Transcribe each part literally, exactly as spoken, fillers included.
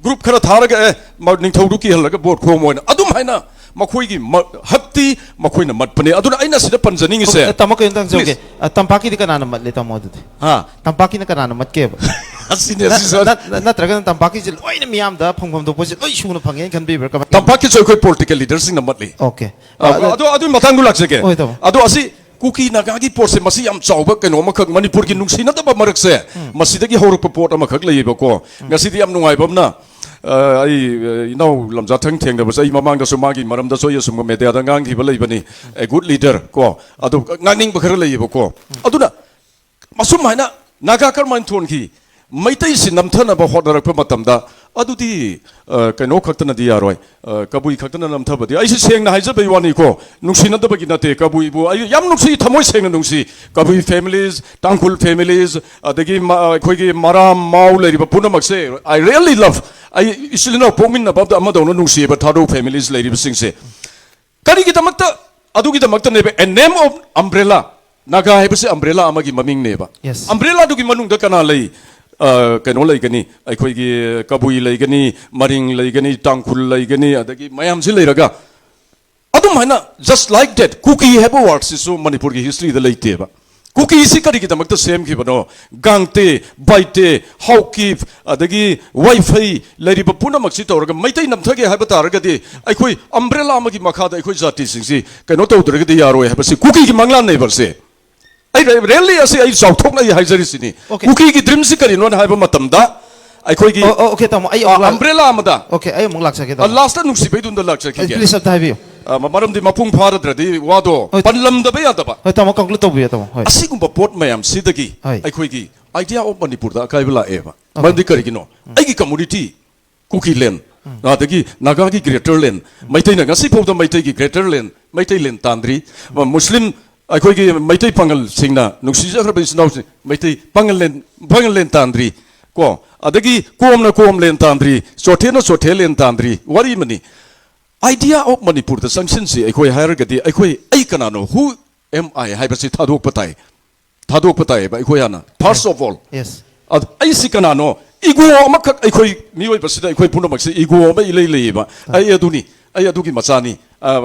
Group ꯈꯔ ꯊꯥꯔꯒ, ꯑꯦ, ꯃ-, ꯅꯤꯡꯊꯧꯗꯨ ꯀꯤꯍꯜꯂꯒ ꯚꯣꯠ ꯈꯣꯝꯃꯣ ꯍꯥꯏꯅ, ꯑꯗꯨꯝ ꯍꯥꯏꯅ ꯃꯈꯣꯏꯒꯤ ꯃ-, ꯍꯛꯇꯤ ꯃꯈꯣꯏꯅ ꯃꯠꯄꯅꯦ꯫ ꯑꯗꯨꯅ ꯑꯩꯅ ꯁꯤꯗ ꯄꯟꯖꯅꯤꯡꯉꯤꯁꯦ, ꯑꯣꯀꯦ, ꯇꯥꯃꯣ, ꯀꯩꯅꯣꯝꯇ ꯍꯪꯖꯍꯧꯒꯦ꯫ Please. ꯑ, ꯇꯝꯄꯥꯛꯀꯤꯗꯤ ꯀꯅꯥꯅ ꯃꯠꯂꯤ, ꯇꯥꯃꯣ, ꯑꯗꯨꯗꯤ? ꯍꯥ? ꯇꯝꯄꯥꯛꯀꯤꯅ ꯀꯅꯥꯅ ꯃꯠꯀꯦꯕ? ꯑꯁꯤꯅꯦ, ꯅꯠ-, ꯑꯁꯤ ꯁꯥꯔ꯫ ꯅꯠ-, ꯅꯠꯇ꯭ꯔꯒꯅ ꯇꯝꯄꯥꯛꯀꯤꯁꯦ ꯂꯣꯏꯅ ꯃꯤꯌꯥꯝꯗ ꯐꯪꯐꯝ ꯊꯣꯛꯄꯁꯦ ꯂꯣꯏ ꯁꯨꯅ ꯐꯪꯉꯦꯅ ꯈꯟꯕꯤꯕ꯭ꯔꯥ? ꯀꯃꯥꯏꯅ? ꯇꯝꯄꯥꯛꯀꯤꯁꯨ ꯑꯩꯈꯣꯏ ꯄꯣꯂꯤꯇꯤꯀꯦꯜ ꯂꯤꯗꯔꯁꯤꯡꯅ ꯃꯠꯂꯤ꯫ ꯑꯣꯀꯦ꯫ ꯑ, ꯑꯗꯣ, ꯑꯗꯣ, ꯑꯗꯨꯒꯤ ꯃꯇꯥꯡꯗꯣ ꯂꯥꯛꯆꯒꯦ꯫ ꯍꯣꯏ, ꯇꯥꯃꯣ꯫ ꯑꯗꯣ ꯑꯁꯤ ꯀꯨꯀꯤ ꯅꯥꯒꯥꯒꯤ ꯄꯣꯠꯁꯦ, ꯃꯁꯤ ꯌꯥꯝ ꯆꯥꯎꯕ ꯀꯩꯅꯣ ꯑꯃꯈꯛ, ꯃꯅꯤꯄꯨꯔꯒꯤ ꯅꯨꯡꯁꯤꯅꯗꯕ ꯃꯔꯛꯁꯦ, ꯎꯝ꯫ ꯃꯁꯤꯗꯒꯤ ꯍꯧꯔꯛꯄ ꯄꯣꯠ ꯑꯃꯈꯛ ꯂꯩꯌꯦꯕꯀꯣ꯫ ꯎꯝ꯫ ꯉꯁꯤꯗꯤ ꯌꯥꯝ ꯅꯨꯡꯉꯥꯏꯕ ꯑꯃꯅ, ꯑ, ꯑꯩ, ꯑ, ꯏꯅꯥꯎ ꯂꯝꯖꯥꯊꯪ ꯊꯦꯡꯅꯕꯁꯦ, ꯑꯩ ꯃꯃꯥꯡꯗꯁꯨ ꯃꯥꯒꯤ ꯃꯔꯝꯗꯁꯨ ꯑꯩ ꯑꯁꯨꯝ ꯃꯦꯗꯤꯌꯥꯗ ꯉꯥꯡꯈꯤꯕ ꯂꯩꯕꯅꯤ, "A good leader" ꯀꯣ꯫ ꯑꯗꯨ ꯉꯥꯡꯅꯤꯡꯕ ꯈꯔ ꯂꯩꯌꯦꯕꯀꯣ꯫ ꯎꯝ꯫ ꯑꯗꯨꯅ ꯑꯁꯨꯝ ꯍꯥꯏꯅ ꯅꯥꯒꯥ ꯀꯔꯝꯍꯥꯏꯅ ꯊꯣꯟꯈꯤ? ꯃꯩꯇꯩꯁꯤ ꯅꯝꯊꯅꯕ ꯍꯣꯠꯅꯔꯛꯄ ꯃꯇꯝꯗ, ꯑꯗꯨꯗꯤ, ꯑ, ꯀꯩꯅꯣ ꯈꯛꯇꯅꯗꯤ ꯌꯥꯔꯣꯏ, ꯑ, ꯀꯕꯨꯏ ꯈꯛꯇꯅ ꯅꯝꯊꯕꯗꯤ꯫ ꯑꯩꯁꯤ ꯁꯦꯡꯅ ꯍꯥꯏꯖꯕꯩ ꯋꯥꯅꯤꯀꯣ, ꯅꯨꯡꯁꯤꯅꯗꯕꯒꯤ ꯅꯠꯇꯦ꯫ ꯀꯕꯨꯏꯕꯨ ꯑꯩ ꯌꯥꯝ ꯅꯨꯡꯁꯤ, ꯊꯃꯣꯏ ꯁꯦꯡꯅ ꯅꯨꯡꯁꯤ꯫ ꯀꯕꯨꯏ families, ꯇꯥꯡꯈꯨꯜ families, ꯑꯗꯒꯤ ꯃ-, ꯑꯩꯈꯣꯏꯒꯤ ꯃꯔꯥꯝ, ꯃꯥꯎ ꯂꯩꯔꯤꯕ ꯄꯨꯝꯅꯃꯛꯁꯦ, I really love꯫ ꯑꯩ ꯏꯆꯤꯜ ꯏꯅꯥꯎ ꯄꯣꯛꯃꯤꯟꯅꯕ ꯑꯃꯗꯧꯅ ꯅꯨꯡꯁꯤꯌꯦꯕ ꯊꯥꯔꯨ families ꯂꯩꯔꯤꯕꯁꯤꯡꯁꯦ꯫ ꯀꯔꯤꯒꯤꯗꯃꯛꯇ? ꯑꯗꯨꯒꯤꯗꯃꯛꯇꯅꯦꯕ, "A name of umbrella"꯫ Naga ꯍꯥꯏꯕꯁꯤ ꯑꯝꯕ꯭ꯔꯦꯂꯥ ꯑꯃꯒꯤ ꯃꯃꯤꯡꯅꯦꯕ꯫ Yes. ꯑꯝꯕ꯭ꯔꯦꯂꯥꯗꯨꯒꯤ ꯃꯅꯨꯡꯗ ꯀꯅꯥ ꯂꯩ? ꯑ, ꯀꯩꯅꯣ ꯂꯩꯒꯅꯤ, ꯑꯩꯈꯣꯏꯒꯤ ꯀꯕꯨꯏ ꯂꯩꯒꯅꯤ, ꯃꯔꯤꯡ ꯂꯩꯒꯅꯤ, ꯇꯥꯡꯈꯨꯜ ꯂꯩꯒꯅꯤ, ꯑꯗꯒꯤ ꯃꯌꯥꯝꯁꯤ ꯂꯩꯔꯒ, ꯑꯗꯨꯝ ꯍꯥꯏꯅ, just like that, ꯀꯨꯀꯤ ꯍꯥꯏꯕ word ꯁꯤꯁꯨ ꯃꯅꯤꯄꯨꯔꯒꯤ history ꯗ ꯂꯩꯇꯦꯕ꯫ ꯀꯨꯀꯤꯁꯤ ꯀꯔꯤꯒꯤꯗꯃꯛꯇ ꯁꯦꯝꯈꯤꯕꯅꯣ? ꯒꯥꯡꯇꯦ, ꯕꯥꯏꯇꯦ, ꯍꯥꯎꯀꯤꯞ, ꯑꯗꯒꯤ ꯋꯥꯏꯐꯩ ꯂꯩꯔꯤꯕ ꯄꯨꯝꯅꯃꯛꯁꯤ ꯇꯧꯔꯒ ꯃꯩꯇꯩ ꯅꯝꯊꯒꯦ ꯍꯥꯏꯕ ꯇꯥꯔꯒꯗꯤ, ꯑꯩꯈꯣꯏ ꯑꯝꯕ꯭ꯔꯦꯂꯥ ꯑꯃꯒꯤ ꯃꯈꯥꯗ ꯑꯩꯈꯣꯏ ꯖꯥꯇꯤꯁꯤꯡꯁꯤ ꯀꯩꯅꯣ ꯇꯧꯗ꯭ꯔꯒꯗꯤ ꯌꯥꯔꯣꯏ ꯍꯥꯏꯕꯁꯤ ꯀꯨꯀꯤꯒꯤ ꯃꯪꯂꯥꯟꯅꯦꯕ ꯁꯦ꯫ ꯑꯩ ꯔꯦ-, really ꯑꯁꯤ ꯑꯩ ꯆꯥꯎꯊꯣꯛꯅ ꯑꯩ ꯍꯥꯏꯖꯔꯤꯁꯤꯅꯤ꯫ Okay. ꯀꯨꯀꯤꯒꯤ dream ꯁꯤ ꯀꯔꯤꯅꯣꯅ ꯍꯥꯏꯕ ꯃꯇꯝꯗ, ꯑꯩꯈꯣꯏꯒꯤ, ꯑꯣ, ꯑꯣ, okay, ꯇꯥꯃꯣ, ꯑꯩ ꯑꯃꯨꯛ ꯑ, ꯂꯥꯛ-, umbrella ꯑꯃꯗ, okay, ꯑꯩ ꯑꯃꯨꯛ ꯂꯥꯛꯆꯒꯦ, ꯑ, ꯇꯥꯃꯣ꯫ Last ꯇ ꯅꯨꯡꯁꯤꯕꯩꯗꯨꯝꯗ ꯂꯥꯛꯆꯈꯤꯒꯦ꯫ ꯑꯩ please ꯑꯝꯇ ꯍꯥꯏꯕꯤꯌꯨ꯫ ꯑ, ꯃ-, ꯃꯔꯝꯗꯤ ꯃꯄꯨꯡ ꯐꯥꯔꯗ꯭ꯔꯗꯤ ꯋꯥꯗꯣ ꯍꯣꯏ꯫ ꯄꯜꯂꯝꯗꯕ ꯌꯥꯗꯕ꯫ ꯍꯣꯏ, ꯇꯥꯃꯣ, conclude ꯇꯧꯕꯤꯌꯨ, ꯇꯥꯃꯣ꯫ ꯍꯣꯏ꯫ ꯑꯁꯤꯒꯨꯝꯕ ꯄꯣꯠ ꯃꯌꯥꯝꯁꯤꯗꯒꯤ ꯍꯣꯏ꯫ ꯑꯩꯈꯣꯏꯒꯤ idea of ꯃꯅꯤꯄꯨꯔꯗ ꯑꯀꯥꯏꯕ ꯂꯥꯛꯑꯦꯕ꯫ Okay꯫ ꯃꯔꯝꯗꯤ ꯀꯔꯤꯒꯤꯅꯣ? ꯎꯝ꯫ ꯑꯩꯒꯤ community, ꯀꯨꯀꯤꯂꯦꯟ, ꯎꯝ꯫ ꯑꯗꯒꯤ ꯅꯥꯒꯥꯒꯤ greater land, ꯎꯝ꯫ ꯃꯩꯇꯩꯅ ꯉꯁꯤ ꯐꯥꯎꯗ ꯃꯩꯇꯩꯒꯤ greater land, ꯃꯩꯇꯩꯂꯦꯟ ꯇꯥꯟꯗ꯭ꯔꯤ꯫ ꯎꯝ꯫ ꯃꯨꯁꯂꯤꯝ, ꯑꯩꯈꯣꯏꯒꯤ ꯃꯩꯇꯩ ꯄꯥꯉꯜꯁꯤꯡꯅ, ꯅꯨꯡꯁꯤꯖꯈ꯭ꯔꯕ ꯏꯆꯤꯟ ꯏꯅꯥꯎꯁꯤꯡ, ꯃꯩꯇꯩ ꯄꯥꯉꯜꯂꯦꯟ, ꯄꯥꯉꯜꯂꯦꯟ ꯇꯥꯟꯗ꯭ꯔꯤ꯫ ꯀꯣ? ꯑꯗꯒꯤ ꯀꯣꯝꯅ ꯀꯣꯝꯂꯦꯟ ꯇꯥꯟꯗ꯭ꯔꯤ, ꯆꯣꯊꯦꯅ ꯆꯣꯊꯦꯂꯦꯟ ꯇꯥꯟꯗ꯭ꯔꯤ꯫ ꯋꯥꯔꯤ ꯑꯃꯅꯤ꯫ Idea of ꯃꯅꯤꯄꯨꯔꯗ ꯆꯪꯁꯤꯟꯁꯤ ꯑꯩꯈꯣꯏ ꯍꯥꯏꯔꯒꯗꯤ, ꯑꯩꯈꯣꯏ, ꯑꯩ ꯀꯅꯥꯅꯣ, who am I ꯍꯥꯏꯕꯁꯤ ꯊꯥꯗꯣꯛꯄ ꯇꯥꯏ꯫ ꯊꯥꯗꯣꯛꯄ ꯇꯥꯏꯌꯦꯕ ꯑꯩꯈꯣꯏ ꯍꯥꯟꯅ, first of all꯫ Yes꯫ ꯑꯗ ꯑꯩꯁꯤ ꯀꯅꯥꯅꯣ? ꯏꯒꯣ ꯑꯃꯈꯛ, ꯑꯩꯈꯣꯏ ꯃꯤꯑꯣꯏꯕꯁꯤꯗ ꯑꯩꯈꯣꯏ ꯄꯨꯝꯅꯃꯛꯁꯦ ꯏꯒꯣ ꯑꯃ ꯏꯂꯩ ꯂꯩꯌꯦꯕ꯫ ꯑꯩ ꯑꯗꯨꯅꯤ, ꯑꯩ ꯑꯗꯨꯒꯤ ꯃꯆꯥꯅꯤ꯫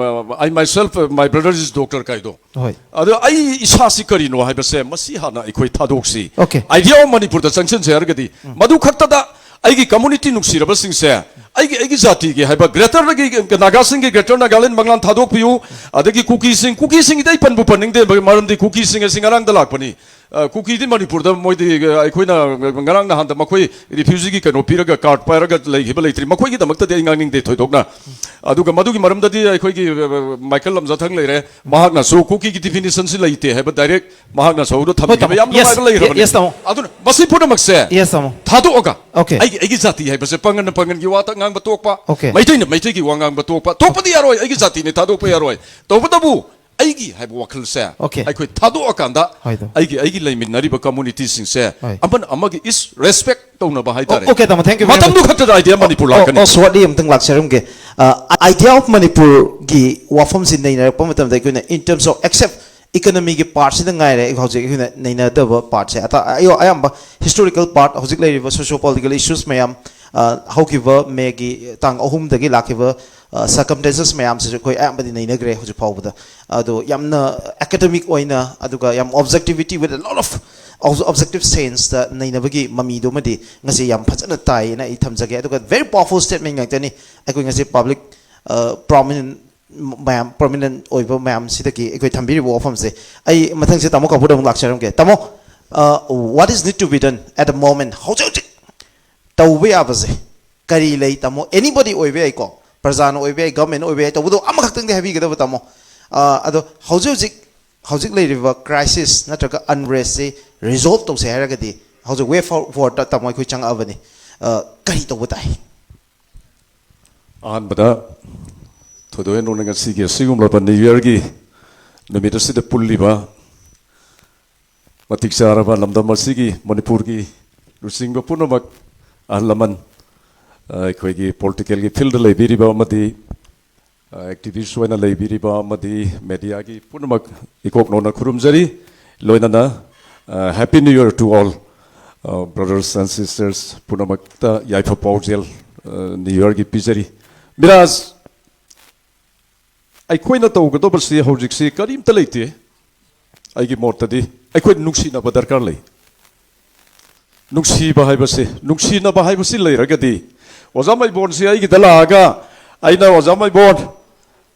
"I myself, my brother is doctor" ꯀꯥꯏꯗꯣ꯫ ꯍꯣꯏ꯫ ꯑꯗꯣ ꯑꯩ ꯏꯁꯥꯁꯤ ꯀꯔꯤꯅꯣ ꯍꯥꯏꯕꯁꯦ ꯃꯁꯤ ꯍꯥꯟꯅ ꯑꯩꯈꯣꯏ ꯊꯥꯗꯣꯛꯁꯤ꯫ Okay. Idea of ꯃꯅꯤꯄꯨꯔꯗ ꯆꯪꯁꯤꯟꯁꯦ ꯍꯥꯏꯔꯒꯗꯤ ꯃꯗꯨ ꯈꯛꯇꯗ ꯑꯩꯒꯤ community ꯅꯨꯡꯁꯤꯔꯕꯁꯤꯡꯁꯦ, ꯑꯩꯒꯤ, ꯑꯩꯒꯤ ꯖꯥꯇꯤꯒꯤ ꯍꯥꯏꯕ greater ꯗꯒꯤ ꯅꯥꯒꯥꯁꯤꯡꯒꯤ greater ꯅꯥꯒꯥꯂꯦꯟ ꯃꯪꯂꯥꯟ ꯊꯥꯗꯣꯛꯄꯤꯌꯨ, ꯑꯗꯒꯤ ꯀꯨꯀꯤꯁꯤꯡ, ꯀꯨꯀꯤꯁꯤꯡꯒꯤꯗꯤ ꯑꯩ ꯄꯟꯕꯨ ꯄꯟꯅꯤꯡꯗꯦ, ꯃꯔꯝꯗꯤ ꯀꯨꯀꯤꯁꯤꯡ ꯑꯁꯤ ꯉꯔꯥꯡꯗ ꯂꯥꯛꯄꯅꯤ꯫ ꯑ, ꯀꯨꯀꯤꯗꯤ ꯃꯅꯤꯄꯨꯔꯗ ꯃꯣꯏꯗꯤ, ꯑ, ꯑꯩꯈꯣꯏꯅ ꯉꯔꯥꯡ ꯅꯍꯥꯟꯗ ꯃꯈꯣꯏ refugee ꯒꯤ ꯀꯩꯅꯣ ꯄꯤꯔꯒ card ꯄꯥꯏꯔꯒ ꯂꯩꯈꯤꯕ ꯂꯩꯇ꯭ꯔꯤ, ꯃꯈꯣꯏꯒꯤꯗꯃꯛꯇꯗꯤ ꯑꯩ ꯉꯥꯡꯅꯤꯡꯗꯦ ꯊꯣꯏꯗꯣꯛꯅ꯫ ꯑꯗꯨꯒ ꯃꯗꯨꯒꯤ ꯃꯔꯝꯗꯗꯤ ꯑꯩꯈꯣꯏꯒꯤ, ꯑ, ꯃꯥꯏꯀꯦꯜ ꯂꯝꯖꯥꯊꯪ ꯂꯩꯔꯦ, ꯃꯍꯥꯛꯅꯁꯨ ꯀꯨꯀꯤꯒꯤ definition ꯁꯤ ꯂꯩꯇꯦ ꯍꯥꯏꯕ direct ꯃꯍꯥꯛꯅꯁꯨ ꯑꯗꯨ ꯊꯝꯈꯤꯕ ꯇꯥꯃꯣ꯫ ꯌꯥꯝ Yes, ꯅꯨꯡꯉꯥꯏꯕ ꯂꯩꯈ꯭ꯔꯕꯅꯤ꯫ yes, ꯇꯥꯃꯣ꯫ ꯑꯗꯨꯅ ꯃꯁꯤ ꯄꯨꯝꯅꯃꯛꯁꯦ Yes, ꯇꯥꯃꯣ꯫ ꯊꯥꯗꯣꯛꯑꯒ Okay. ꯑꯩꯒꯤ, ꯑꯩꯒꯤ ꯖꯥꯇꯤ ꯍꯥꯏꯕꯁꯦ ꯄꯥꯡꯒꯜꯅ ꯄꯥꯡꯒꯜꯒꯤ ꯋꯥ ꯉꯥꯡꯕ ꯇꯣꯛꯄ, Okay. ꯃꯩꯇꯩꯅ ꯃꯩꯇꯩꯒꯤ ꯋꯥ ꯉꯥꯡꯕ ꯇꯣꯛꯄ, ꯇꯣꯛꯄꯗꯤ ꯌꯥꯔꯣꯏ, ꯑꯩꯒꯤ ꯖꯥꯇꯤꯅꯤ ꯊꯥꯗꯣꯛꯄ ꯌꯥꯔꯣꯏ꯫ ꯇꯧꯕꯇꯕꯨ ꯑꯩꯒꯤ ꯍꯥꯏꯕ ꯋꯥꯈꯜꯁꯦ Okay. ꯑꯩꯈꯣꯏ ꯊꯥꯗꯣꯛꯑꯀꯥꯟꯗ ꯍꯣꯏ, ꯇꯥꯃꯣ꯫ ꯑꯩꯒꯤ, ꯑꯩꯒꯤ ꯂꯩꯃꯤꯟꯅꯔꯤꯕ community ꯁꯤꯡꯁꯦ ꯍꯣꯏ꯫ ꯑꯃꯅ ꯑꯃꯒꯤ is respect ꯇꯧꯅꯕ ꯍꯥꯏꯇꯥꯔꯦ꯫ Okay, ꯇꯥꯃꯣ, thank you very much. ꯃꯇꯝꯗꯨ ꯈꯛꯇꯗ idea ꯃꯅꯤꯄꯨꯔ ꯑꯣ, ꯂꯥꯛꯀꯅꯤ꯫ ꯑꯣ, shortly ꯑꯝꯇꯪ ꯂꯥꯛꯆꯔꯝꯒꯦ꯫ ꯑ, idea of ꯃꯅꯤꯄꯨꯔꯒꯤ ꯋꯥꯐꯝꯁꯤ ꯅꯩꯅꯔꯛꯄ ꯃꯇꯝꯗ ꯑꯩꯈꯣꯏꯅ in terms of except economy ꯒꯤ part ꯁꯤꯗ ꯉꯥꯏꯔꯦ ꯍꯧꯖꯤꯛ ꯑꯩꯈꯣꯏꯅ ꯅꯩꯅꯗꯕ part ꯁꯦ꯫ ꯑꯇꯥ-, ꯑꯌꯣ-, ꯑꯌꯥꯝꯕ historical part, ꯍꯧꯖꯤꯛ ꯂꯩꯔꯤꯕ socio political issues ꯃꯌꯥꯝ, ꯑ, ꯍꯧꯈꯤꯕ May ꯒꯤ ꯇꯥꯡ ꯑꯍꯨꯝꯗꯒꯤ ꯂꯥꯛꯈꯤꯕ, ꯑ, circumstances ꯃꯌꯥꯝꯁꯤꯁꯨ ꯑꯩꯈꯣꯏ ꯑꯌꯥꯝꯕꯗꯤ ꯅꯩꯅꯈ꯭ꯔꯦ ꯍꯧꯖꯤꯛ ꯐꯥꯎꯕꯗ꯫ ꯑꯗꯣ ꯌꯥꯝꯅ academic ꯑꯣꯏꯅ, ꯑꯗꯨꯒ ꯌꯥꯝ objectivity with a lot of ob-, objective sense ꯇ ꯅꯩꯅꯕꯒꯤ ꯃꯃꯤꯗꯨꯃꯗꯤ ꯉꯁꯤ ꯌꯥꯝ ꯐꯖꯅ ꯇꯥꯏꯌꯦꯅ ꯑꯩ ꯊꯝꯖꯒꯦ꯫ ꯑꯗꯨꯒ very powerful statement ꯉꯥꯛꯇꯅꯤ ꯑꯩꯈꯣꯏ ꯉꯁꯤ public, ꯑ, prominent ꯃꯌꯥꯝ, prominent ꯑꯣꯏꯕ ꯃꯌꯥꯝꯁꯤꯗꯒꯤ ꯑꯩꯈꯣꯏ ꯊꯝꯕꯤꯔꯤꯕ ꯋꯥꯐꯝꯁꯦ꯫ ꯑꯩ ꯃꯊꯪꯁꯦ ꯇꯥꯃꯣ ꯀꯥꯄꯨꯔꯗ ꯑꯃꯨꯛ ꯂꯥꯛꯆꯔꯝꯒꯦ꯫ ꯇꯥꯃꯣ, ꯑ, what is need to be done at the moment? ꯍꯧꯖꯤꯛ ꯍꯧꯖꯤꯛ ꯇꯧꯕ ꯌꯥꯕꯁꯦ ꯀꯔꯤ ꯂꯩ, ꯇꯥꯃꯣ? Anybody ꯑꯣꯏꯕ ꯌꯥꯏꯀꯣ, ꯄ꯭ꯔꯖꯥꯅ ꯑꯣꯏꯕ ꯌꯥꯏ, government ꯅ ꯑꯣꯏꯕ ꯌꯥꯏ, ꯇꯧꯕꯗꯣ ꯑꯃꯈꯛꯇꯪꯗꯤ ꯍꯥꯏꯕꯤꯒꯗꯕ, ꯇꯥꯃꯣ꯫ ꯑ, ꯑꯗꯣ ꯍꯧꯖꯤꯛ ꯍꯧꯖꯤꯛ, ꯍꯧꯖꯤꯛ ꯂꯩꯔꯤꯕ crisis ꯅꯠꯇ꯭ꯔꯒ unrest ꯁꯤ resolve ꯇꯧꯁꯦ ꯍꯥꯏꯔꯒꯗꯤ ꯍꯧꯖꯤꯛ way forward ꯇ, ꯇꯥꯃꯣ, ꯑꯩꯈꯣꯏ ꯆꯪꯉꯛꯑꯕꯅꯤ꯫ ꯑ, ꯀꯔꯤ ꯇꯧꯕ ꯇꯥꯏ? ꯑꯍꯥꯟꯕꯗ ꯊꯣꯏꯗꯣꯛ ꯍꯦꯟꯗꯣꯛꯅ ꯉꯁꯤꯒꯤ ꯑꯁꯤꯒꯨꯝꯂꯕ New Year ꯒꯤ ꯅꯨꯃꯤꯠ ꯑꯁꯤꯗ ꯄꯨꯜꯂꯤꯕ ꯃꯇꯤꯛ ꯆꯥꯔꯕ ꯂꯝꯗꯝ ꯑꯁꯤꯒꯤ, ꯃꯅꯤꯄꯨꯔꯒꯤ ꯂꯨꯆꯤꯡꯕ ꯄꯨꯝꯅꯃꯛ, ꯑꯍꯜ ꯂꯃꯟ, ꯑ, ꯑꯩꯈꯣꯏꯒꯤ political ꯒꯤ field ꯗ ꯂꯩꯕꯤꯔꯤꯕ ꯑꯃꯗꯤ, ꯑ, activist ꯑꯣꯏꯅ ꯂꯩꯕꯤꯔꯤꯕ ꯑꯃꯗꯤ media ꯒꯤ ꯄꯨꯝꯅꯃꯛ ꯏꯀꯣꯛ ꯅꯧꯅ ꯈꯨꯔꯨꯝꯖꯔꯤ꯫ ꯂꯣꯏꯅꯅ, ꯑ, Happy New Year to all꯫ Brothers and sisters ꯄꯨꯝꯅꯃꯛꯇ ꯌꯥꯏꯐ ꯄꯥꯎꯖꯦꯜ, ꯑ, New Yearꯒꯤ ꯄꯤꯖꯔꯤ꯫ ꯃꯤꯔꯥꯖ, ꯑꯩꯈꯣꯏꯅ ꯇꯧꯒꯗꯧꯕꯁꯤ ꯍꯧꯖꯤꯛꯁꯤ ꯀꯔꯤꯝꯇ ꯂꯩꯇꯦ꯫ ꯑꯩꯒꯤ ꯃꯣꯠꯇꯗꯤ ꯑꯩꯈꯣꯏ ꯅꯨꯡꯁꯤꯅꯕ ꯗꯔꯀꯥꯔ ꯂꯩ꯫ ꯅꯨꯡꯁꯤꯕ ꯍꯥꯏꯕꯁꯤ, ꯅꯨꯡꯁꯤꯅꯕ ꯍꯥꯏꯕꯁꯤ ꯂꯩꯔꯒꯗꯤ, ꯑꯣꯖꯥ ꯃꯥꯏꯕꯣꯟꯁꯤ ꯑꯩꯒꯤꯗ ꯂꯥꯛꯑꯒ ꯑꯩꯅ, "ꯑꯣꯖꯥ ꯃꯥꯏꯕꯣꯟ,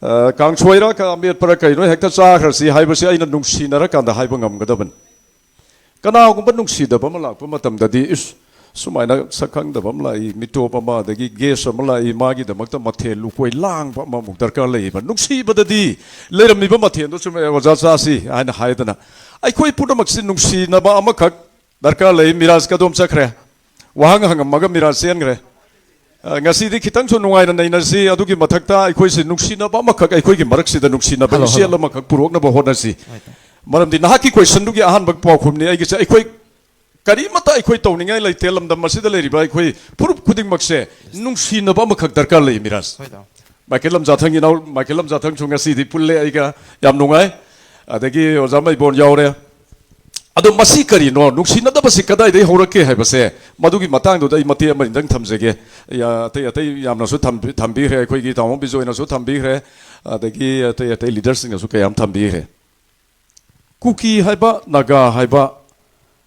ꯑ, ꯀꯥꯡꯁꯣꯏꯔ ꯀ-, ꯑꯃꯦꯠꯄꯔ ꯀꯩꯅꯣ ꯍꯦꯛꯇ ꯆꯥꯈ꯭ꯔꯁꯤ" ꯍꯥꯏꯕꯁꯤ ꯑꯩꯅ ꯅꯨꯡꯁꯤꯅꯔꯀꯥꯟꯗ ꯍꯥꯏꯕ ꯉꯝꯒꯗꯕꯅꯤ꯫ ꯀꯅꯥꯒꯨꯝꯕ ꯅꯨꯡꯁꯤꯗꯕ ꯑꯃ ꯂꯥꯛꯄ ꯃꯇꯝꯗꯗꯤ, "ꯏꯁ, ꯁꯨꯃꯥꯏꯅ ꯁꯛ ꯈꯪꯗꯕ ꯑꯃ ꯂꯥꯛꯏ, ꯃꯤꯇꯣꯞ ꯑꯃ, ꯑꯗꯒꯤ ꯒꯦꯁ ꯑꯃ ꯂꯥꯛꯏ, ꯃꯥꯒꯤꯗꯃꯛꯇ ꯃꯊꯦꯜ ꯂꯨꯀꯣꯏ ꯂꯥꯡꯕ ꯑꯃꯃꯨꯛ ꯗꯔꯀꯥꯔ ꯂꯩꯌꯦꯕ"꯫ ꯅꯨꯡꯁꯤꯕꯗꯗꯤ ꯂꯩꯔꯝꯃꯤꯕ ꯃꯊꯦꯜꯗꯣ ꯁꯨꯝ, "ꯑꯦ, ꯑꯣꯖꯥ, ꯆꯥꯁꯤ" ꯍꯥꯏꯅ ꯍꯥꯏꯗꯅ, ꯑꯩꯈꯣꯏ ꯄꯨꯝꯅꯃꯛꯁꯤ ꯅꯨꯡꯁꯤꯅꯕ ꯑꯃꯈꯛ ꯗꯔꯀꯥꯔ ꯂꯩ꯫ ꯃꯤꯔꯥꯖ ꯀꯗꯣꯝ ꯆꯠꯈ꯭ꯔꯦ? ꯋꯥꯍꯪ ꯍꯪꯉꯝꯃꯒ ꯃꯤꯔꯥꯖ ꯆꯦꯟꯈ꯭ꯔꯦ꯫ ꯑ, ꯉꯁꯤꯗꯤ ꯈꯤꯇꯪꯁꯨ ꯅꯨꯡꯉꯥꯏꯅ ꯅꯩꯅꯁꯤ꯫ ꯑꯗꯨꯒꯤ ꯃꯊꯛꯇ ꯑꯩꯈꯣꯏꯁꯤ ꯅꯨꯡꯁꯤꯅꯕ ꯑꯃꯈꯛ, ꯑꯩꯈꯣꯏꯒꯤ ꯃꯔꯛꯁꯤꯗ ꯅꯨꯡꯁꯤꯅꯕ ꯍꯜꯂꯣ, ꯏꯆꯦꯜ ꯍꯜꯂꯣ꯫ ꯑꯃꯈꯛ ꯄꯨꯔꯛꯅꯕ ꯍꯣꯠꯅꯁꯤ꯫ ꯍꯣꯏ, ꯍꯣꯏ꯫ ꯃꯔꯝꯗꯤ ꯅꯍꯥꯛꯀꯤ questionꯗꯨꯒꯤ ꯑꯍꯥꯟꯕ ꯄꯥꯎꯈꯨꯝꯅꯤ ꯑꯩꯒꯤꯁꯦ꯫ ꯑꯩꯈꯣꯏ ꯀꯔꯤꯃꯠꯇ ꯑꯩꯈꯣꯏ ꯇꯧꯅꯤꯡꯉꯥꯏ ꯂꯩꯇꯦ꯫ ꯂꯝꯗꯝ ꯑꯁꯤꯗ ꯂꯩꯔꯤꯕ ꯑꯩꯈꯣꯏ ꯐꯨꯔꯨꯞ ꯈꯨꯗꯤꯡꯃꯛꯁꯦ ꯅꯨꯡꯁꯤꯅꯕ ꯑꯃꯈꯛ ꯗꯔꯀꯥꯔ ꯂꯩ, ꯃꯤꯔꯥꯖ꯫ ꯍꯣꯏ, ꯇꯥꯃꯣ꯫ ꯃꯥꯏꯀꯦꯜ ꯂꯝꯖꯥꯊꯪ, ꯏꯅꯥꯎ ꯃꯥꯏꯀꯦꯜ ꯂꯝꯖꯥꯊꯪꯁꯨ ꯉꯁꯤꯗꯤ ꯄꯨꯜꯂꯦ ꯑꯩꯒ, ꯌꯥꯝ ꯅꯨꯡꯉꯥꯏ꯫ ꯑꯗꯒꯤ ꯑꯣꯖꯥ ꯃꯩꯕꯣꯟ ꯌꯥꯎꯔꯦ꯫ ꯑꯗꯣ ꯃꯁꯤ ꯀꯔꯤꯅꯣ? ꯅꯨꯡꯁꯤꯅꯗꯕꯁꯤ ꯀꯗꯥꯏꯗꯒꯤ ꯍꯧꯔꯛꯀꯦ ꯍꯥꯏꯕꯁꯦ, ꯃꯗꯨꯒꯤ ꯃꯇꯥꯡꯗꯨꯗ ꯑꯩ ꯃꯇꯦꯛ ꯑꯃꯅꯤꯗꯪ ꯊꯝꯖꯒꯦ꯫ ꯌꯥ-, ꯑꯇꯩ, ꯑꯇꯩ ꯌꯥꯝꯅꯁꯨ ꯊꯝꯕꯤ-, ꯊꯝꯕꯤꯈ꯭ꯔꯦ, ꯑꯩꯈꯣꯏꯒꯤ ꯇꯥꯃꯣ ꯕꯤꯖꯣꯏꯅꯁꯨ ꯊꯝꯕꯤꯈ꯭ꯔꯦ, ꯑꯗꯒꯤ ꯑꯇꯩ, ꯑꯇꯩ leaderꯁꯤꯡꯅꯁꯨ ꯀꯌꯥꯝ ꯊꯝꯕꯤꯈ꯭ꯔꯦ꯫ ꯀꯨꯀꯤ ꯍꯥꯏꯕ, ꯅꯥꯒꯥ ꯍꯥꯏꯕ,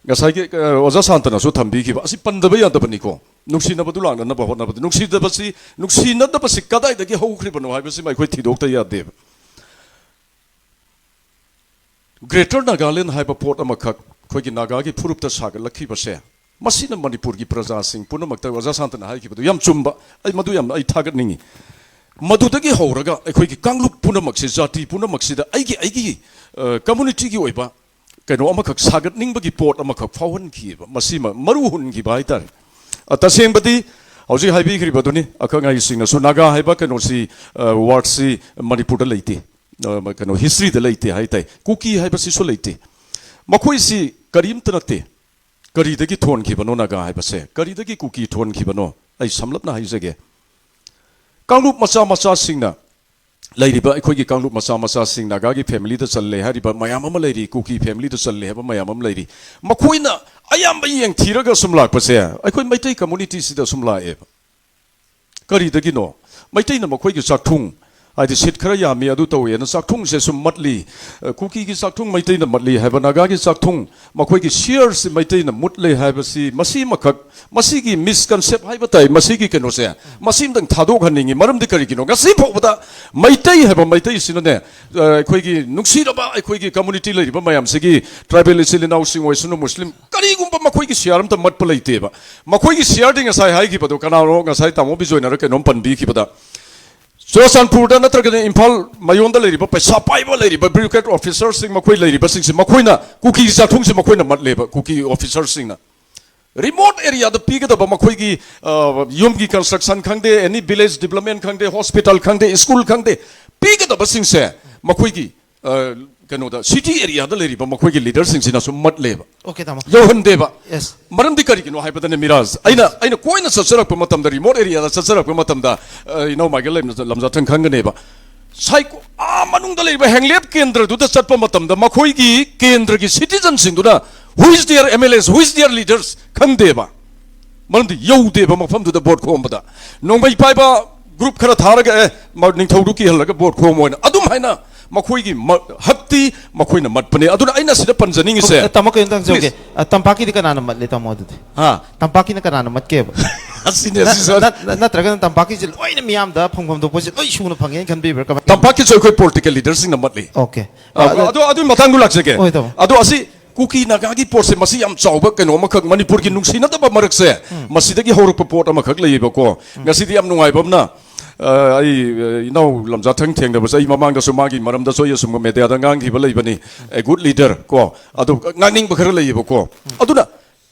ꯉꯁꯥꯏꯒꯤ, ꯑ, ꯑꯣꯖꯥ ꯁꯥꯟꯇꯅꯁꯨ ꯊꯝꯕꯤꯈꯤꯕ, ꯑꯁꯤ ꯄꯟꯗꯕ ꯌꯥꯗꯕꯅꯤꯀꯣ꯫ ꯅꯨꯡꯁꯤꯅꯕꯗꯨ ꯂꯥꯛꯅꯅꯕ ꯍꯣꯠꯅꯕꯗ, ꯅꯨꯡꯁꯤꯅꯕꯁꯤ, ꯅꯨꯡꯁꯤꯅꯗꯕꯁꯤ ꯀꯗꯥꯏꯗꯒꯤ ꯍꯧꯈ꯭ꯔꯤꯕꯅꯣ ꯍꯥꯏꯕꯁꯤꯃ ꯑꯩꯈꯣꯏ ꯊꯤꯗꯣꯛꯇ ꯌꯥꯗꯦꯕ꯫ Greater Nagaland ꯍꯥꯏꯕ ꯄꯣꯠ ꯑꯃꯈꯛ ꯑꯩꯈꯣꯏꯒꯤ ꯅꯥꯒꯥꯒꯤ ꯐꯨꯔꯨꯞꯇ ꯁꯥꯒꯠꯂꯛꯈꯤꯕꯁꯦ, ꯃꯁꯤꯅ ꯃꯅꯤꯄꯨꯔꯒꯤ ꯄ꯭ꯔꯖꯥꯁꯤꯡ ꯄꯨꯝꯅꯃꯛꯇ, ꯑꯣꯖꯥ ꯁꯥꯟꯇꯅ ꯍꯥꯏꯈꯤꯕꯗꯨ ꯌꯥꯝ ꯆꯨꯝꯕ, ꯑꯩ ꯃꯗꯨ ꯌꯥꯝꯅ ꯑꯩ ꯊꯥꯒꯠꯅꯤꯡꯉꯤ꯫ ꯃꯗꯨꯗꯒꯤ ꯍꯧꯔꯒ ꯑꯩꯈꯣꯏꯒꯤ ꯀꯥꯡꯂꯨꯞ ꯄꯨꯝꯅꯃꯛꯁꯦ, ꯖꯥꯇꯤ ꯄꯨꯝꯅꯃꯛꯁꯤꯗ ꯑꯩꯒꯤ, ꯑꯩꯒꯤ, ꯑ, communityꯒꯤ ꯑꯣꯏꯕ ꯀꯩꯅꯣ ꯑꯃꯈꯛ ꯁꯥꯒꯠꯅꯤꯡꯕꯒꯤ ꯄꯣꯠ ꯑꯃꯈꯛ ꯐꯥꯎꯍꯟꯈꯤꯑꯕ꯫ ꯃꯁꯤꯃ ꯃꯔꯨ ꯍꯨꯟꯈꯤꯕ ꯍꯥꯏꯇꯥꯔꯦ꯫ ꯑ, ꯇꯁꯦꯡꯕꯗꯤ ꯍꯧꯖꯤꯛ ꯍꯥꯏꯕꯤꯈ꯭ꯔꯤꯕꯗꯨꯅꯤ, ꯑꯈꯪ ꯑꯍꯩꯁꯤꯡꯅꯁꯨ ꯅꯥꯒꯥ ꯍꯥꯏꯕ ꯀꯩꯅꯣꯁꯤ, ꯑ, wordꯁꯤ ꯃꯅꯤꯄꯨꯔꯗ ꯂꯩꯇꯦ꯫ ꯑ, ꯀꯩꯅꯣ, historyꯗ ꯂꯩꯇꯦ ꯍꯥꯏꯇꯥꯏ꯫ ꯀꯨꯀꯤ ꯍꯥꯏꯕꯁꯤꯁꯨ ꯂꯩꯇꯦ꯫ ꯃꯈꯣꯏꯁꯤ ꯀꯔꯤꯝꯇ ꯅꯠꯇꯦ꯫ ꯀꯔꯤꯗꯒꯤ ꯊꯣꯟꯈꯤꯕꯅꯣ ꯅꯥꯒꯥ ꯍꯥꯏꯕꯁꯦ? ꯀꯔꯤꯗꯒꯤ ꯀꯨꯀꯤ ꯊꯣꯟꯈꯤꯕꯅꯣ? ꯑꯩ ꯁꯝꯂꯞꯅ ꯍꯥꯏꯖꯒꯦ꯫ ꯀꯥꯡꯂꯨꯞ ꯃꯆꯥ ꯃꯆꯥꯁꯤꯡꯅ ꯂꯩꯔꯤꯕ ꯑꯩꯈꯣꯏꯒꯤ ꯀꯥꯡꯂꯨꯞ ꯃꯆꯥ ꯃꯆꯥꯁꯤꯡ, ꯅꯥꯒꯥꯒꯤ ꯐꯦꯃꯤꯂꯤꯗ ꯆꯜꯂꯦ ꯍꯥꯏꯔꯤꯕ ꯃꯌꯥꯝ ꯑꯃ ꯂꯩꯔꯤ, ꯀꯨꯀꯤ ꯐꯦꯃꯤꯂꯤꯗ ꯆꯜꯂꯦ ꯍꯥꯏꯕ ꯃꯌꯥꯝ ꯑꯃ ꯂꯩꯔꯤ꯫ ꯃꯈꯣꯏꯅ ꯑꯌꯥꯝꯕ ꯌꯦꯡꯊꯤꯔꯒ ꯁꯨꯝ ꯂꯥꯛꯄꯁꯦ ꯑꯩꯈꯣꯏ ꯃꯩꯇꯩ ꯀꯝꯃꯨꯅꯤꯇꯤꯁꯤꯗ ꯁꯨꯝ ꯂꯥꯛꯑꯦꯕ꯫ ꯀꯔꯤꯗꯒꯤꯅꯣ? ꯃꯩꯇꯩꯅ ꯃꯈꯣꯏꯒꯤ ꯆꯥꯛꯊꯨꯡ, ꯍꯥꯏꯗꯤ ꯁꯤꯠ ꯈꯔ ꯌꯥꯝꯃꯤ ꯑꯗꯨ ꯇꯧꯋꯦꯅ ꯆꯥꯛꯊꯨꯡꯁꯦ ꯁꯨꯝ ꯃꯠꯂꯤ꯫ ꯑ, ꯀꯨꯀꯤꯒꯤ ꯆꯥꯛꯊꯨꯡ ꯃꯩꯇꯩꯅ ꯃꯠꯂꯤ ꯍꯥꯏꯕ, ꯅꯥꯒꯥꯒꯤ ꯆꯥꯛꯊꯨꯡ ꯃꯈꯣꯏꯒꯤ ꯁꯤꯌꯔꯁꯤ ꯃꯩꯇꯩꯅ ꯃꯨꯠꯂꯦ ꯍꯥꯏꯕꯁꯤ ꯃꯁꯤꯃꯈꯛ, ꯃꯁꯤꯒꯤ ꯃꯤꯁꯀꯟꯁꯦꯞ ꯍꯥꯏꯕ ꯇꯥꯏ, ꯃꯁꯤꯒꯤ ꯀꯩꯅꯣꯁꯦ, ꯃꯁꯤ ꯑꯝꯇꯪ ꯊꯥꯗꯣꯛꯍꯟꯅꯤꯡꯉꯤ꯫ ꯃꯔꯝꯗꯤ ꯀꯔꯤꯒꯤꯅꯣ? ꯉꯁꯤ ꯐꯥꯎꯕꯗ ꯃꯩꯇꯩ ꯍꯥꯏꯕ ꯃꯩꯇꯩꯁꯤꯅꯅꯦ, ꯑ, ꯑꯩꯈꯣꯏꯒꯤ ꯅꯨꯡꯁꯤꯔꯕ ꯑꯩꯈꯣꯏꯒꯤ ꯀꯝꯃꯨꯅꯤꯇꯤ ꯂꯩꯔꯤꯕ ꯃꯌꯥꯝꯁꯤꯒꯤ, ꯇ꯭ꯔꯥꯏꯕꯦꯜ ꯏꯆꯤꯜ ꯏꯅꯥꯎꯁꯤꯡ ꯑꯣꯏꯁꯅꯨ, ꯃꯨꯁꯂꯤꯝ, ꯀꯔꯤꯒꯨꯝꯕ ꯃꯈꯣꯏꯒꯤ ꯁꯤꯌꯥꯔ ꯑꯝꯇ ꯃꯠꯄ ꯂꯩꯇꯦꯕ꯫ ꯃꯈꯣꯏꯒꯤ ꯁꯤꯌꯥꯔꯗꯤ ꯉꯁꯥꯏ ꯍꯥꯏꯈꯤꯕꯗꯣ, ꯀꯅꯥꯅꯣ ꯉꯁꯥꯏ ꯇꯥꯃꯣ ꯕꯤꯖꯣꯏꯅꯔ ꯀꯩꯅꯣꯝ ꯄꯟꯕꯤꯈꯤꯕꯗ, ꯆꯨꯔꯆꯥꯟꯄꯨꯔꯗ ꯅꯠꯇ꯭ꯔꯒꯅ ꯏꯝꯐꯥꯜ ꯃꯌꯣꯟꯗ ꯂꯩꯔꯤꯕ ꯄꯩꯁꯥ ꯄꯥꯏꯕ ꯂꯩꯔꯤꯕ ꯕ꯭ꯌꯨꯔꯣꯀ꯭ꯔꯦꯠ ꯑꯣꯐꯤꯁꯔꯁꯤꯡ ꯃꯈꯣꯏ ꯂꯩꯔꯤꯕꯁꯤꯡꯁꯤ, ꯃꯈꯣꯏꯅ ꯀꯨꯀꯤꯒꯤ ꯆꯥꯛꯊꯨꯡꯁꯤ ꯃꯈꯣꯏꯅ ꯃꯠꯂꯦꯕ, ꯀꯨꯀꯤ ꯑꯣꯐꯤꯁꯔꯁꯤꯡꯅ꯫ ꯔꯤꯃꯣꯠ ꯑꯦꯔꯤꯌꯥꯗ ꯄꯤꯒꯗꯕ ꯃꯈꯣꯏꯒꯤ, ꯑ, ꯌꯨꯝꯒꯤ ꯀꯟꯁꯇ꯭ꯔꯛꯁꯟ ꯈꯪꯗꯦ, ꯑꯦꯅꯤ ꯚꯤꯂꯦꯖ ꯗꯤꯕ꯭ꯂꯞꯃꯦꯟ ꯈꯪꯗꯦ, ꯍꯣꯁꯄꯤꯇꯥꯜ ꯈꯪꯗꯦ, ꯁ꯭ꯀꯨꯜ ꯈꯪꯗꯦ, ꯄꯤꯒꯗꯕꯁꯤꯡꯁꯦ ꯃꯈꯣꯏꯒꯤ, ꯑ, ꯀꯩꯅꯣꯗ, ꯁꯤꯇꯤ ꯑꯦꯔꯤꯌꯥꯗ ꯂꯩꯔꯤꯕ ꯃꯈꯣꯏꯒꯤ ꯂꯤꯗꯔꯁꯤꯡꯁꯤꯅꯁꯨ ꯃꯠꯂꯦꯕ, Okay, ꯇꯥꯃꯣ꯫ ꯌꯧꯍꯟꯗꯦꯕ꯫ Yes. ꯃꯔꯝꯗꯤ ꯀꯔꯤꯒꯤꯅꯣ ꯍꯥꯏꯕꯗꯅꯦ, ꯃꯤꯔꯥꯖ, ꯑꯩꯅ ꯑꯩꯅ ꯀꯣꯏꯅ ꯆꯠꯆꯔꯛꯄ ꯃꯇꯝꯗ, ꯔꯤꯃꯣꯠ ꯑꯦꯔꯤꯌꯥꯗ ꯆꯠꯆꯔꯛꯄ ꯃꯇꯝꯗ, ꯑ, ꯏꯅꯥꯎ ꯃꯥꯏꯀꯦꯜ ꯂꯩꯃ-, ꯂꯝꯖꯥꯊꯪ ꯈꯪꯒꯅꯦꯕ, ꯁꯥꯏꯀꯣ-, ꯑꯥ ꯃꯅꯨꯡꯗ ꯂꯩꯔꯤꯕ ꯍꯦꯡꯂꯦꯞ ꯀꯦꯟꯗ꯭ꯔꯗꯨꯗ ꯆꯠꯄ ꯃꯇꯝꯗ ꯃꯈꯣꯏꯒꯤ ꯀꯦꯟꯗ꯭ꯔꯒꯤ ꯁꯤꯇꯤꯖꯟꯁꯤꯡꯗꯨꯅ, "Who is their M L As, who is their leaders?" ꯈꯪꯗꯦꯕ꯫ ꯃꯔꯝꯗꯤ ꯌꯧꯗꯦꯕ ꯃꯐꯝꯗꯨꯗ ꯚꯣꯠ ꯈꯣꯝꯕꯗ꯫ ꯅꯣꯡꯃꯩ ꯄꯥꯏꯕ ꯒ꯭ꯔꯨꯞ ꯈꯔ ꯊꯥꯔꯒ, "ꯑꯦ, ꯃ-, ꯅꯤꯡꯊꯧꯗꯨ ꯀꯤꯍꯜꯂꯒ ꯚꯣꯠ ꯈꯣꯝꯃꯣ" ꯍꯥꯏꯅ ꯑꯗꯨꯝ ꯍꯥꯏꯅ, ꯃꯈꯣꯏꯒꯤ ꯃ-, ꯍꯛꯇꯤ ꯃꯈꯣꯏꯅ ꯃꯠꯄꯅꯦ꯫ ꯑꯗꯨꯅ ꯑꯩꯅ ꯁꯤꯗ ꯄꯟꯖꯅꯤꯡꯉꯤꯁꯦ, ꯑ, ꯇꯥꯃꯣ, ꯀꯩꯅꯣꯝꯇ ꯍꯪꯖꯍꯧꯒꯦ꯫ Please. ꯑ, ꯇꯝꯄꯥꯛꯀꯤꯗꯤ ꯀꯅꯥꯅ ꯃꯠꯂꯤ, ꯇꯥꯃꯣ, ꯑꯗꯨꯗꯤ? ꯍꯥ? ꯇꯝꯄꯥꯛꯀꯤꯅ ꯀꯅꯥꯅ ꯃꯠꯀꯦꯕ? ꯑꯁꯤꯅꯦ, ꯅ-, ꯑꯁꯤꯁꯨ ꯅ-, ꯅ-, ꯅꯠꯇ꯭ꯔꯒꯅ ꯇꯝꯄꯥꯛꯀꯤꯁꯦ ꯂꯣꯏꯅ ꯃꯤꯌꯥꯝꯗ ꯐꯪꯐꯝ ꯊꯣꯛꯄꯁꯦ ꯂꯣꯏ ꯁꯨꯅ ꯐꯪꯉꯦꯅ ꯈꯟꯕꯤꯕ꯭ꯔꯥ? ꯀꯃꯥꯏꯅ? ꯇꯝꯄꯥꯛꯀꯤꯁꯨ ꯑꯩꯈꯣꯏ ꯄꯣꯂꯤꯇꯤꯀꯦꯜ ꯂꯤꯗꯔꯁꯤꯡꯅ ꯃꯠꯂꯤ꯫ Okay. ꯑ, ꯑꯗꯨ, ꯑꯗꯨꯒꯤ ꯃꯇꯥꯡꯗꯣ ꯂꯥꯛꯆꯒꯦ꯫ ꯍꯣꯏ, ꯇꯥꯃꯣ꯫ ꯑꯗꯣ ꯑꯁꯤ ꯀꯨꯀꯤ ꯅꯥꯒꯥꯒꯤ ꯄꯣꯠꯁꯦ, ꯃꯁꯤ ꯌꯥꯝ ꯆꯥꯎꯕ ꯀꯩꯅꯣ ꯑꯃꯈꯛ, ꯃꯅꯤꯄꯨꯔꯒꯤ ꯅꯨꯡꯁꯤꯅꯗꯕ ꯃꯔꯛꯁꯦ, ꯃꯁꯤꯗꯒꯤ ꯍꯧꯔꯛꯄ ꯄꯣꯠ ꯑꯃꯈꯛ ꯂꯩꯌꯦꯕꯀꯣ꯫ ꯉꯁꯤꯗꯤ ꯌꯥꯝ ꯅꯨꯡꯉꯥꯏꯕ ꯑꯃꯅ, ꯑ, ꯑꯩ, ꯑ, ꯏꯅꯥꯎ ꯂꯝꯖꯥꯊꯪ ꯊꯦꯡꯅꯕꯁꯦ, ꯑꯩ ꯃꯃꯥꯡꯗꯁꯨ ꯃꯥꯒꯤ ꯃꯔꯝꯗꯁꯨ ꯑꯩ ꯑꯁꯨꯝꯕ ꯃꯦꯗꯤꯌꯥꯗ ꯉꯥꯡꯈꯤꯕ ꯂꯩꯕꯅꯤ, "A good leader" ꯀꯣ꯫ ꯑꯗꯨ ꯉꯥꯡꯅꯤꯡꯕ ꯈꯔ ꯂꯩꯌꯦꯕꯀꯣ꯫ ꯑꯗꯨꯅ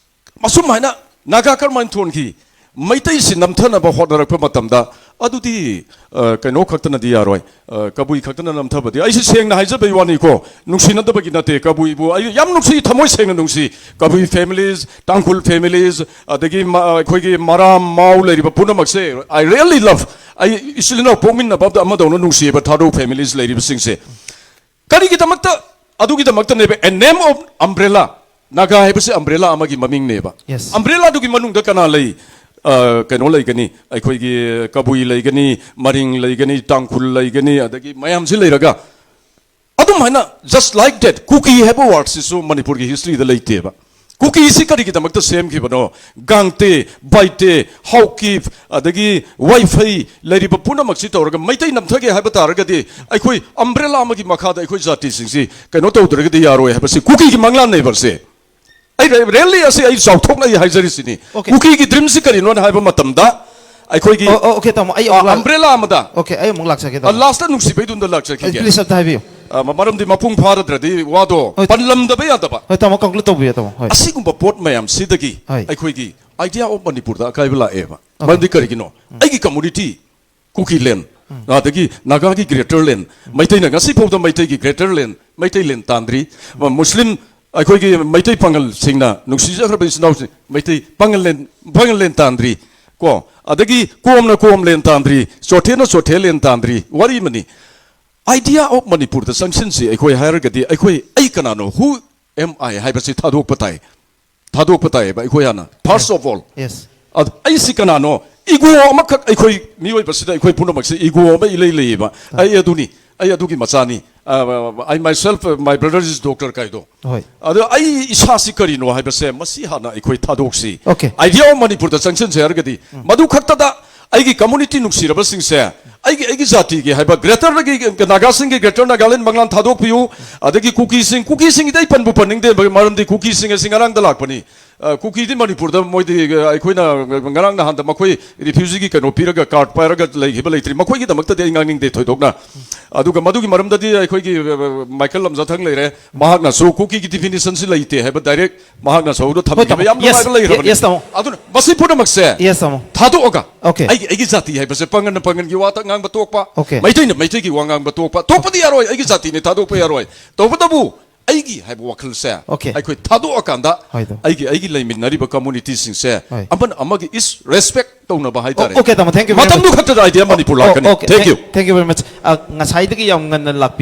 ꯑꯁꯨꯝ ꯍꯥꯏꯅ ꯅꯥꯒꯥ ꯀꯔꯝꯍꯥꯏꯅ ꯊꯣꯟꯈꯤ? ꯃꯩꯇꯩꯁꯤ ꯅꯝꯊꯅꯕ ꯍꯣꯠꯅꯔꯛꯄ ꯃꯇꯝꯗ, ꯑꯗꯨꯗꯤ, ꯑ, ꯀꯩꯅꯣ ꯈꯛꯇꯅꯗꯤ ꯌꯥꯔꯣꯏ, ꯑ, ꯀꯕꯨꯏ ꯈꯛꯇꯅ ꯅꯝꯊꯕꯗꯤ, ꯑꯩꯁꯦ ꯁꯦꯡꯅ ꯍꯥꯏꯖꯕꯩ ꯋꯥꯅꯤꯀꯣ, ꯅꯨꯡꯁꯤꯅꯗꯕꯒꯤ ꯅꯠꯇꯦ꯫ ꯀꯕꯨꯏꯕꯨ ꯑꯩ ꯌꯥꯝ ꯅꯨꯡꯁꯤ, ꯊꯃꯣꯏ ꯁꯦꯡꯅ ꯅꯨꯡꯁꯤ꯫ ꯀꯕꯨꯏ ꯐꯦꯃꯤꯂꯤꯁ, ꯇꯥꯡꯈꯨꯜ ꯐꯦꯃꯤꯂꯤꯁ, ꯑꯗꯒꯤ ꯃ-, ꯑꯩꯈꯣꯏꯒꯤ ꯃꯔꯥꯝ, ꯃꯥꯎ ꯂꯩꯔꯤꯕ ꯄꯨꯝꯅꯃꯛꯁꯦ, I really love꯫ ꯑꯩ ꯏꯆꯤꯜ ꯏꯅꯥꯎ ꯄꯣꯛꯃꯤꯟꯅꯕ ꯑꯃꯗꯧꯅ ꯅꯨꯡꯁꯤꯕ ꯊꯥꯗꯣꯛ families ꯂꯩꯔꯤꯕꯁꯤꯡꯁꯦ꯫ ꯀꯔꯤꯒꯤꯗꯃꯛꯇ? ꯑꯗꯨꯒꯤꯗꯃꯛꯇꯅꯦꯕ, a name of umbrella꯫ Naga ꯍꯥꯏꯕꯁꯤ umbrella ꯑꯃꯒꯤ ꯃꯃꯤꯡꯅꯦꯕ꯫ Yes. Umbrella ꯑꯗꯨꯒꯤ ꯃꯅꯨꯡꯗ ꯀꯅꯥ ꯂꯩ? ꯑ, ꯀꯩꯅꯣ ꯂꯩꯒꯅꯤ, ꯑꯩꯈꯣꯏꯒꯤ ꯀꯕꯨꯏ ꯂꯩꯒꯅꯤ, ꯃꯔꯤꯡ ꯂꯩꯒꯅꯤ, ꯇꯥꯡꯈꯨꯜ ꯂꯩꯒꯅꯤ, ꯑꯗꯒꯤ ꯃꯌꯥꯝꯁꯤ ꯂꯩꯔꯒ ꯑꯗꯨꯝ ꯍꯥꯏꯅ, just like that, ꯀꯨꯀꯤ ꯍꯥꯏꯕ word ꯁꯤꯁꯨ ꯃꯅꯤꯄꯨꯔꯒꯤ history ꯗ ꯂꯩꯇꯦꯕ꯫ ꯀꯨꯀꯤꯁꯤ ꯀꯔꯤꯒꯤꯗꯃꯛꯇ ꯁꯦꯝꯈꯤꯕꯅꯣ? ꯒꯥꯡꯇꯦ, ꯕꯥꯏꯇꯦ, ꯍꯥꯎꯀꯤꯞ, ꯑꯗꯒꯤ ꯋꯥꯏꯐꯩ ꯂꯩꯔꯤꯕ ꯄꯨꯝꯅꯃꯛꯁꯤ ꯇꯧꯔꯒ ꯃꯩꯇꯩ ꯅꯝꯊꯒꯦ ꯍꯥꯏꯕ ꯇꯥꯔꯒꯗꯤ ꯑꯩꯈꯣꯏ umbrella ꯑꯃꯒꯤ ꯃꯈꯥꯗ ꯑꯩꯈꯣꯏ ꯖꯥꯇꯤꯁꯤꯡꯁꯤ ꯀꯩꯅꯣ ꯇꯧꯗ꯭ꯔꯒꯗꯤ ꯌꯥꯔꯣꯏ ꯍꯥꯏꯕꯁꯤ ꯀꯨꯀꯤꯒꯤ ꯃꯪꯂꯥꯟꯅꯦꯕ ꯁꯦ꯫ ꯑꯩ ꯔꯦ-, really ꯑꯁꯤ ꯑꯩ ꯆꯥꯎꯊꯣꯛꯅ ꯑꯩ ꯍꯥꯏꯖꯔꯤꯁꯤꯅꯤ꯫ Okay. ꯀꯨꯀꯤꯒꯤ dream ꯁꯤ ꯀꯔꯤꯅꯣ ꯍꯥꯏꯕ ꯃꯇꯝꯗ ꯑꯩꯈꯣꯏꯒꯤ, ꯑꯣ, ꯑꯣ, okay, ꯇꯥꯃꯣ, ꯑꯩ ꯑꯃꯨꯛ ꯑ, ꯂꯥꯛ- umbrella ꯑꯃꯗ, Okay, ꯑꯩ ꯑꯃꯨꯛ ꯂꯥꯛꯆꯒꯦ, ꯑ, ꯇꯥꯃꯣ꯫ last ꯅꯨꯡꯁꯤꯕꯩꯗꯨꯗ ꯂꯥꯛꯆꯈꯤꯒꯦ꯫ Please, ꯑꯝꯇ ꯍꯥꯏꯕꯤꯌꯨ꯫ ꯑ, ꯃ-, ꯃꯔꯝꯗꯤ ꯃꯄꯨꯡ ꯐꯥꯔꯗ꯭ꯔꯗꯤ ꯋꯥꯗꯣ ꯍꯣꯏ꯫ ꯄꯜꯂꯝꯗꯕ ꯌꯥꯗꯕ꯫ ꯍꯣꯏ, ꯇꯥꯃꯣ, conclude ꯇꯧꯕꯤꯌꯨ, ꯇꯥꯃꯣ꯫ ꯍꯣꯏ꯫ ꯑꯁꯤꯒꯨꯝꯕ ꯄꯣꯠ ꯃꯌꯥꯝꯁꯤꯗꯒꯤ ꯍꯣꯏ꯫ ꯑꯩꯈꯣꯏꯒꯤ idea of ꯃꯅꯤꯄꯨꯔꯗ ꯑꯀꯥꯏꯕ ꯂꯥꯛꯑꯦꯕ꯫ Okay. ꯃꯔꯝꯗꯤ ꯀꯔꯤꯒꯤꯅꯣ? ꯑꯩꯒꯤ community ꯀꯨꯀꯤꯂꯦꯟ, ꯑꯗꯒꯤ ꯅꯥꯒꯥꯒꯤ greater land, ꯃꯩꯇꯩꯅ ꯉꯁꯤ ꯐꯥꯎꯗ ꯃꯩꯇꯩꯒꯤ greater land, ꯃꯩꯇꯩꯂꯦꯟ ꯇꯥꯟꯗ꯭ꯔꯤ꯫ ꯃꯨꯁꯂꯤꯝ ꯑꯩꯈꯣꯏꯒꯤ ꯃꯩꯇꯩ ꯄꯥꯉꯜꯁꯤꯡꯅ, ꯅꯨꯡꯁꯤꯖꯈ꯭ꯔꯕ ꯏꯆꯤꯟ ꯏꯅꯥꯎꯁꯤꯡ, ꯃꯩꯇꯩ ꯄꯥꯉꯜꯂꯦꯟ, ꯄꯥꯉꯜꯂꯦꯟ ꯇꯥꯟꯗ꯭ꯔꯤ꯫ ꯀꯣ, ꯑꯗꯒꯤ ꯀꯣꯝꯅ ꯀꯣꯝꯂꯦꯟ ꯇꯥꯟꯗ꯭ꯔꯤ, ꯆꯣꯊꯦꯅ ꯆꯣꯊꯦꯂꯦꯟ ꯇꯥꯟꯗ꯭ꯔꯤ꯫ ꯋꯥꯔꯤ ꯑꯃꯅꯤ꯫ Idea of ꯃꯅꯤꯄꯨꯔꯗ ꯆꯪꯁꯤꯟꯁꯤ ꯑꯩꯈꯣꯏ ꯍꯥꯏꯔꯒꯗꯤ, ꯑꯩꯈꯣꯏ, ꯑꯩ ꯀꯅꯥꯅꯣ, who am I ꯍꯥꯏꯕꯁꯤ ꯊꯥꯗꯣꯛꯄ ꯇꯥꯏ꯫ ꯊꯥꯗꯣꯛꯄ ꯇꯥꯏꯌꯦꯕ ꯑꯩꯈꯣꯏ ꯍꯥꯟꯅ, first of all꯫ Yes. ꯑꯗ ꯑꯩꯁꯤ ꯀꯅꯥꯅꯣ? Ego ꯑꯃꯈꯛ ꯑꯩꯈꯣꯏ ꯃꯤꯑꯣꯏꯕꯁꯤꯗ, ꯑꯩꯈꯣꯏ ꯄꯨꯝꯅꯃꯛꯁꯤ ego ꯑꯃ ꯏꯂꯩ ꯂꯩꯌꯦꯕ꯫ ꯑꯩ ꯑꯗꯨꯅꯤ, ꯑꯩ ꯑꯗꯨꯒꯤ ꯃꯆꯥꯅꯤ, ꯑ, I myself, uh, my brother is doctor ꯀꯥꯏꯗꯣ꯫ ꯍꯣꯏ꯫ ꯑꯗꯣ ꯑꯩ ꯏꯁꯥꯁꯤ ꯀꯔꯤꯅꯣ ꯍꯥꯏꯕꯁꯦ ꯃꯁꯤ ꯍꯥꯟꯅ ꯑꯩꯈꯣꯏ ꯊꯥꯗꯣꯛꯁꯤ꯫ Okay. Idea of ꯃꯅꯤꯄꯨꯔꯗ ꯆꯪꯁꯤꯟꯁꯦ ꯍꯥꯏꯔꯒꯗꯤ, ꯃꯗꯨ ꯈꯛꯇꯗ ꯑꯩꯒꯤ community ꯅꯨꯡꯁꯤꯔꯕꯁꯤꯡꯁꯦ, ꯑꯩꯒꯤ, ꯑꯩꯒꯤ ꯖꯥꯇꯤꯒꯤ ꯍꯥꯏꯕ greater ꯒꯤ, ꯅꯥꯒꯥꯁꯤꯡꯒꯤ greater Nagaland ꯃꯪꯂꯥꯟ ꯊꯥꯗꯣꯛꯄꯤꯌꯨ꯫ ꯑꯗꯒꯤ ꯀꯨꯀꯤꯁꯤꯡ, ꯀꯨꯀꯤꯁꯤꯡꯒꯤꯗꯤ ꯑꯩ ꯄꯟꯕꯨ ꯄꯟꯅꯤꯡꯗꯦ, ꯃꯔꯝꯗꯤ ꯀꯨꯀꯤꯁꯤꯡ ꯑꯁꯤ ꯉꯔꯥꯡꯗ ꯂꯥꯛꯄꯅꯤ꯫ ꯑ, ꯀꯨꯀꯤꯗꯤ ꯃꯅꯤꯄꯨꯔꯗ ꯃꯣꯏꯗꯤ, ꯑ, ꯑꯩꯈꯣꯏꯅ ꯉꯔꯥꯡ ꯅꯍꯥꯟꯗ ꯃꯈꯣꯏ refugee ꯒꯤ ꯀꯩꯅꯣ ꯄꯤꯔꯒ, card ꯄꯥꯏꯔꯒ ꯂꯩꯈꯤꯕ ꯂꯩꯇ꯭ꯔꯤ꯫ ꯃꯈꯣꯏꯒꯤꯗꯃꯛꯇꯗꯤ ꯑꯩ ꯉꯥꯡꯅꯤꯡꯗꯦ ꯊꯣꯏꯗꯣꯛꯅ꯫ ꯑꯗꯨꯒ ꯃꯗꯨꯒꯤ ꯃꯔꯝꯗꯗꯤ ꯑꯩꯈꯣꯏꯒꯤ, ꯑ, ꯃꯥꯏꯀꯦꯜ ꯂꯝꯖꯥꯊꯪ ꯂꯩꯔꯦ, ꯃꯍꯥꯛꯅꯁꯨ ꯀꯨꯀꯤꯒꯤ definition ꯁꯤ ꯂꯩꯇꯦ ꯍꯥꯏꯕ direct ꯃꯍꯥꯛꯅꯁꯨ ꯑꯗꯨ ꯍꯣꯏ, ꯊꯝꯕꯤꯈꯤꯕ ꯇꯥꯃꯣ꯫ ꯌꯥꯝ Yes, ꯅꯨꯡꯉꯥꯏꯕ ꯂꯩꯈ꯭ꯔꯕꯅꯤ꯫ yes, ꯇꯥꯃꯣ꯫ ꯑꯗꯨꯅ ꯃꯁꯤ ꯄꯨꯝꯅꯃꯛꯁꯦ Yes, ꯇꯥꯃꯣ꯫ ꯊꯥꯗꯣꯛꯑꯒ, Okay. ꯑꯩꯒꯤ, ꯑꯩꯒꯤ ꯖꯥꯇꯤ ꯍꯥꯏꯕꯁꯦ ꯄꯥꯉꯟꯅ ꯄꯥꯉꯟꯒꯤ ꯋꯥ ꯉꯥꯡꯕ ꯇꯣꯛꯄ, Okay. ꯃꯩꯇꯩꯅ ꯃꯩꯇꯩꯒꯤ ꯋꯥ ꯉꯥꯡꯕ ꯇꯣꯛꯄ, ꯇꯣꯛꯄꯗꯤ ꯌꯥꯔꯣꯏ, ꯑꯩꯒꯤ ꯖꯥꯇꯤꯅꯤ ꯊꯥꯗꯣꯛꯄ ꯌꯥꯔꯣꯏ꯫ ꯇꯧꯕꯇꯕꯨ ꯑꯩꯒꯤ ꯍꯥꯏꯕ ꯋꯥꯈꯜꯁꯦ Okay. ꯑꯩꯈꯣꯏ ꯊꯥꯗꯣꯛꯑꯀꯥꯟꯗ ꯍꯣꯏ, ꯑꯗꯨ꯫ ꯑꯩꯒꯤ ꯑꯩꯒꯤ ꯂꯩꯃꯤꯟꯅꯔꯤꯕ community ꯁꯤꯡꯁꯦ ꯍꯣꯏ꯫ ꯑꯃꯅ ꯑꯃꯒꯤ is respect ꯇꯧꯅꯕ ꯍꯥꯏꯇꯥꯔꯦ꯫ Okay, ꯇꯥꯃꯣ, thank you very much. ꯃꯇꯝꯗꯨ ꯈꯛꯇꯗ idea ꯃꯅꯤꯄꯨꯔ ꯂꯥꯛꯀꯅꯤ꯫ Okay, Thank you. Thank you very much. ꯑ, ꯉꯁꯥꯏꯗꯒꯤ ꯌꯥꯝ ꯉꯟꯅ ꯂꯥꯛꯄꯤ